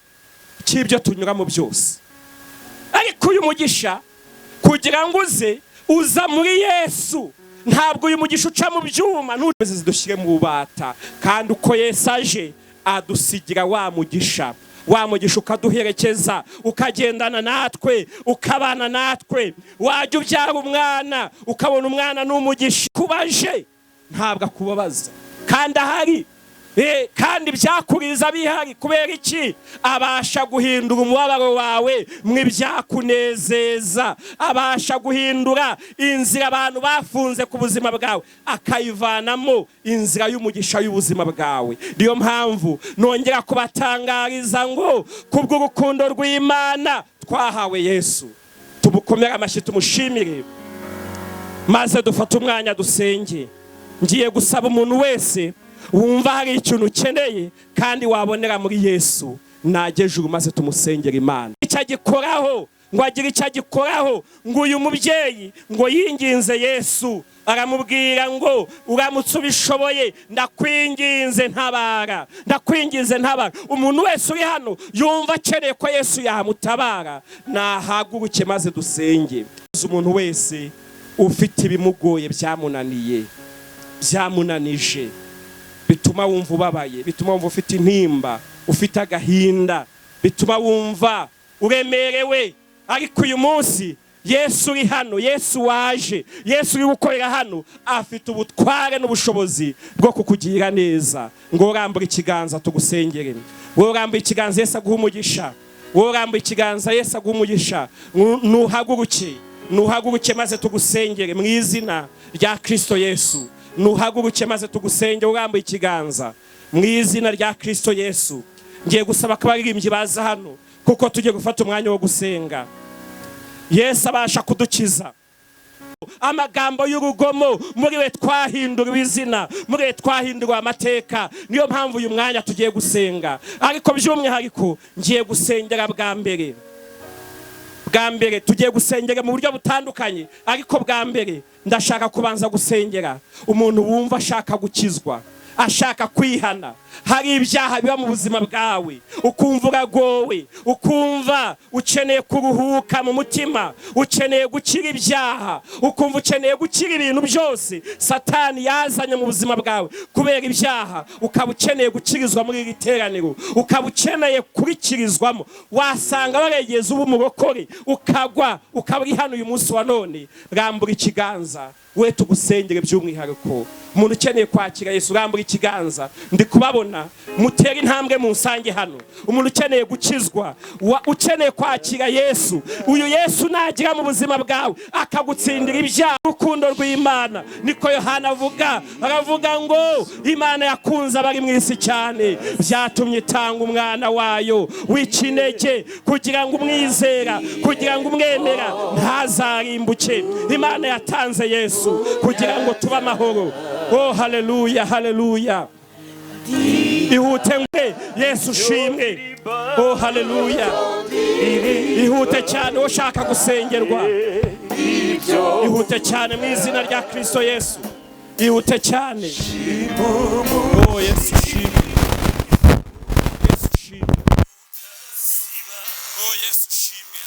cy'ibyo tunyuramo byose. Ariko uyu mugisha kugira ngo uze, uza muri Yesu. Ntabwo uyu mugisha uca mu byuma ntuze zidushyire mu bubata. Kandi uko Yesu aje adusigira wa mugisha, wa mugisha ukaduherekeza, ukagendana natwe, ukabana natwe. Wajya ubyara umwana ukabona umwana n'umugisha kubaje, ntabwo akubabaza kandi ahari. Kandi byakuriza bihari. Kubera iki? Abasha guhindura umubabaro wawe mu ibyakunezeza, abasha guhindura inzira abantu bafunze ku buzima bwawe akayivanamo inzira y'umugisha y'ubuzima bwawe. Niyo mpamvu nongera kubatangariza ngo kubw'urukundo rw'Imana twahawe Yesu. Tumukomere amashyi, tumushimire, maze dufate umwanya dusenge. Ngiye gusaba umuntu wese wumva hari ikintu ukeneye kandi wabonera muri Yesu, najye maze tumusengera Imana. Icyo agikoraho ngo agire icyo agikoraho. Ngo uyu mubyeyi ngo yinginze Yesu, aramubwira ngo uramutse ubishoboye, ndakwinginze ntabara, ndakwinginze ntabara. Umuntu wese uri hano yumva akeneye ko Yesu yamutabara, nahaguruke maze dusenge. Umuntu wese ufite ibimugoye, byamunaniye, byamunanije, bituma wumva ubabaye, bituma wumva ufite intimba, ufite agahinda, bituma wumva uremerewe, ariko uyu munsi Yesu uri hano, Yesu waje, Yesu uri gukorera hano, afite ubutware n'ubushobozi bwo kukugirira neza. Ngo urambure ikiganza tugusengere, ngo urambure ikiganza Yesu aguhe umugisha, ngo urambure ikiganza Yesu aguhe umugisha. Nuhaguruke, nuhaguruke maze tugusengere mu izina rya Kristo Yesu. Nuhaguruke maze tugusenge urambuye ikiganza mu izina rya Kristo Yesu. Ngiye gusaba ko abaririmbyi baza hano kuko tugiye gufata umwanya wo gusenga. Yesu abasha kudukiza amagambo y'urugomo. Muri we twahinduriwe izina, muri we twahinduriwe amateka. Niyo mpamvu uyu mwanya tugiye gusenga, ariko by'umwihariko ngiye gusengera bwa mbere. Bwa mbere tugiye gusengera mu buryo butandukanye, ariko bwa mbere ndashaka kubanza gusengera umuntu wumva ashaka gukizwa, ashaka kwihana. Hari ibyaha biba mu buzima bwawe ukumva uragowe, ukumva ukeneye kuruhuka mu mutima, ukeneye gukira ibyaha, ukumva ukeneye gukira ibintu byose Satani yazanye mu buzima bwawe kubera ibyaha, ukaba ukeneye gukirizwa muri iri teraniro, ukaba ukeneye kurikirizwamo. Wasanga waregeza uba umurokore ukagwa, ukaba uri hano uyu munsi wa none, rambura ikiganza we tugusengere. By'umwihariko umuntu ukeneye kwakira Yesu, rambura ikiganza, ndi kubabona, mutere intambwe munsange hano. Umuntu ukeneye gukizwa, ukeneye kwakira Yesu, uyu Yesu nagira mu buzima bwawe akagutsindira ibyaha. Urukundo rw'Imana, niko Yohana avuga, aravuga ngo Imana yakunze abari mu isi cyane, byatumye itanga umwana wayo w'ikinege, kugira ngo umwizera, kugira ngo umwemera ntazarimbuke. Imana yatanze Yesu kugira ngo tube amahoro. Oh, haleluya, haleluya! Ihute ngwe, Yesu ushimwe. Oh, haleluya! Ihute cyane ushaka gusengerwa, ihute cyane mu izina rya Kristo Yesu, ihute cyane. Oh, Yesu ushimwe, Yesu ushimwe, oh, Yesu ushimwe.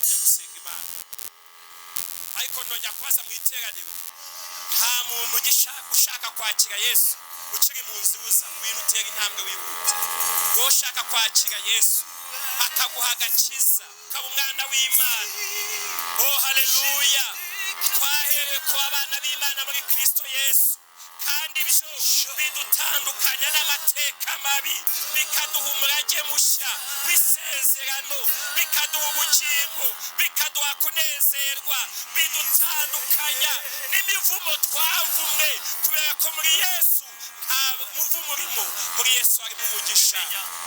Tugiye gusenga Imana, ariko nongera kubaza mu iteraniro: nta muntu ushaka kwakira Yesu ukiri mu nzira uza? Ngwino utere intambwe wihute. Wowe ushaka kwakira Yesu akaguha agakiza, ukaba umwana w'Imana. Oh, haleluya! Twaherewe kuba abana b'Imana muri Kristo Yesu, kandi ibyo bidutandukanya n'amateka mabi, bikaduha umurage mushya w'isezerano, bikaduha ubugingo, bikaduha kunezerwa, bidutandukanya n'imivumo twavumwe, kubera ko muri Yesu nta Muvumo urimo, muri Yesu harimo umugisha.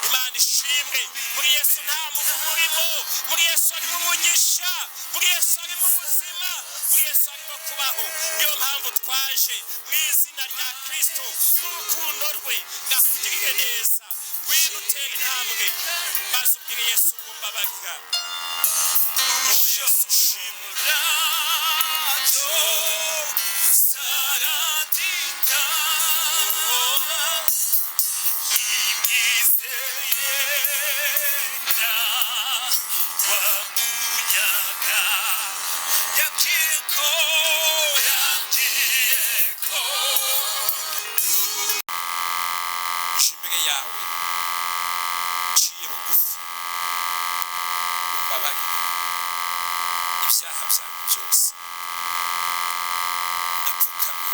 Imana ishimwe. Muri Yesu nta muvumo urimo, muri Yesu harimo umugisha, muri Yesu harimo ubuzima, muri Yesu harimo kubaho. Niyo mpamvu twaje mu izina rya Kristo n'urukundo rwe ngakugirire neza. Ngwino utere intambwe maze ubwire Yesu ngo mbabarira. Oh, Yesu ushimwe. Uje imbere yawe nciye bugufi, umbabarire ibyaha byanjye byose. Ndapfukamye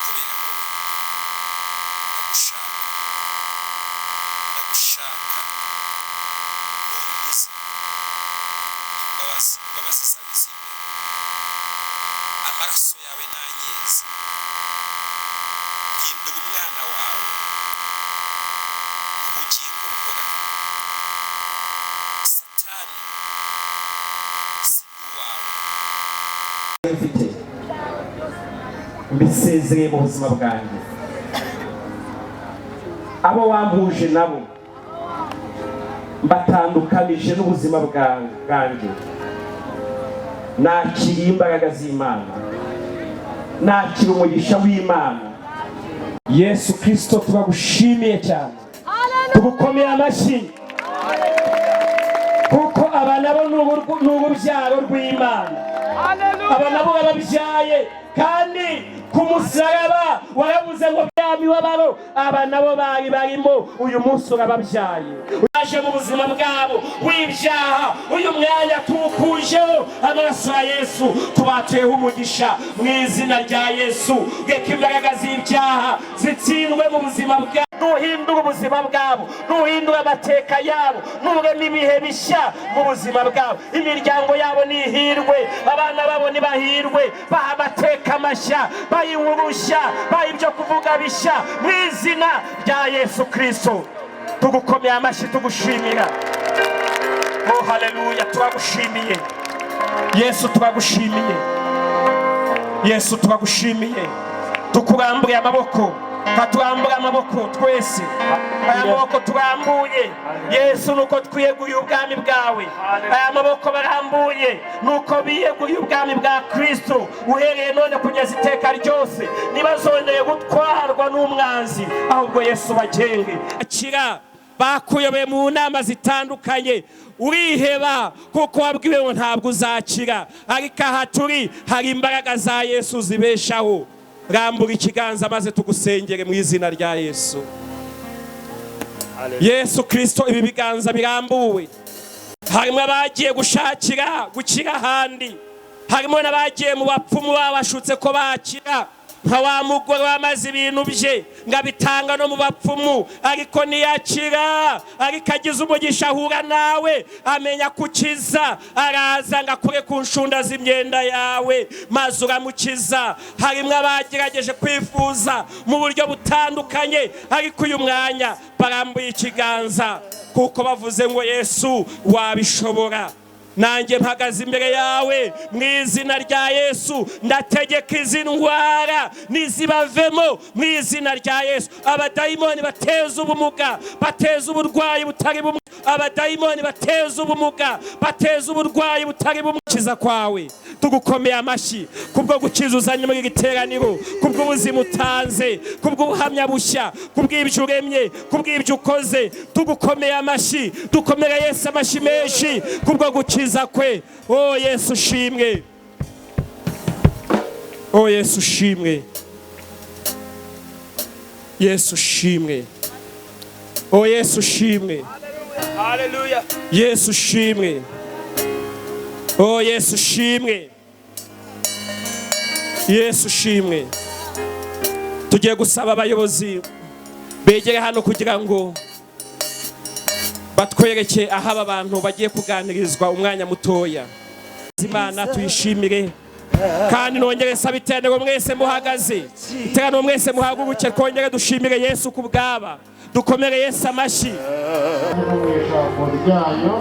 kubera wowe. Ndagushaka, ndagushaka. Nunkize imbabazi, imbabazi zawe zimbeho, amaraso yawe nanyeze. Hindura umwana wawe ubugingo buhoraho. Satani, si uwawe. Mfite mbisezereye mu buzima bwanjye. Abo wampuje nabo mbatandukanije n'ubuzima bwanjye. Nakiriye imbaraga z'Imana, nakira umugisha w'Imana. Yesu Kristo, turagushimiye cyane, tugukomeye amashyi, kuko aba nabo ni urubyaro rw'Imana. Aba nabo bababyaye, kandi ku musaraba waravuze ngo bya mibabaro aba nabo bari barimo, uyu munsi urababyaye, waje mu buzima bwabo w'ibyaha. Uyu mwanya tuwukujeho amaraso ya Yesu, tubatuyeho umugisha mu izina rya Yesu. Reka imbaraga z'ibyaha zitsindwe mu buzima bwabo. Nuhindura ubuzima bwabo, nuhindura amateka yabo, nurema ibihe bishya mu buzima bwabo. Imiryango yabo nihirwe, abana babo nibahirwe, baha amateka mashya, baha inkuru nshya, baha ibyo kuvuga bishya mu izina rya Yesu Kristo. Tugukomeye amashyi, tugushimira. Oh haleluya! Turagushimiye Yesu, turagushimiye Yesu, turagushimiye. Tukuramburiye amaboko, katurambura amaboko twese. Aya maboko turambuye Yesu, nuko twiyeguriye ubwami bwawe. Aya maboko barambuye, nuko biyeguriye ubwami bwa Kristo. Uhereye none kugeza iteka ryose, ntibazongeye gutwarwa n'umwanzi, ahubwo Yesu bagenge. Akira bakuyobeye mu nama zitandukanye, uriheba kuko wabwiwe ngo ntabwo uzakira, ariko aha turi hari imbaraga za Yesu zibeshaho. Rambura ikiganza maze tugusengere mu izina rya Yesu. Yesu Kristo, ibi biganza birambuwe, harimo abagiye gushakira gukira ahandi, harimo n'abagiye mu bapfumu babashutse ko bakira, nka wa mugore wamaze ibintu bye ngo abitanga no mu bapfumu, ariko ntiyakira. Ariko agize umugisha ahura nawe, amenya kukiza, araza ngo akure ku nshunda z'imyenda yawe, maze uramukiza. Harimo abagerageje kwifuza mu buryo butandukanye, ariko uyu mwanya barambuye ikiganza kuko bavuze ngo Yesu wabishobora. Nanjye mpagaze imbere yawe mu izina rya Yesu, ndategeka izi ndwara nizibavemo mu izina rya Yesu. Abadayimoni bateza ubumuga, bateza uburwayi butari bumwe, abadayimoni bateza ubumuga, bateza uburwayi butari bumwe, kiza kwawe. Tugukomeye amashyi kubwo gukiza uzanye muri iri teraniro, kubw'ubuzima utanze, kubw'ubuhamya bushya, kubw'ibyo uremye, kubw'ibyo ukoze. Tugukomeye amashyi, dukomere Yesu amashyi menshi kubwo gukiza kwe. Oh Yesu ushimwe, oh Yesu ushimwe, Yesu ushimwe, oh Yesu ushimwe. Hallelujah. Yesu ushimwe, oh Yesu ushimwe, Yesu ushimwe. Tugiye gusaba abayobozi begere hano kugira ngo batwereke aho aba bantu bagiye kuganirizwa umwanya mutoya. Imana tuyishimire. Kandi nongere nsaba iteraniro mwese muhagaze, iteraniro mwese muhaguruke, twongere dushimire Yesu ku bwaba, dukomere Yesu amashyi. No mu ijambo ryayo.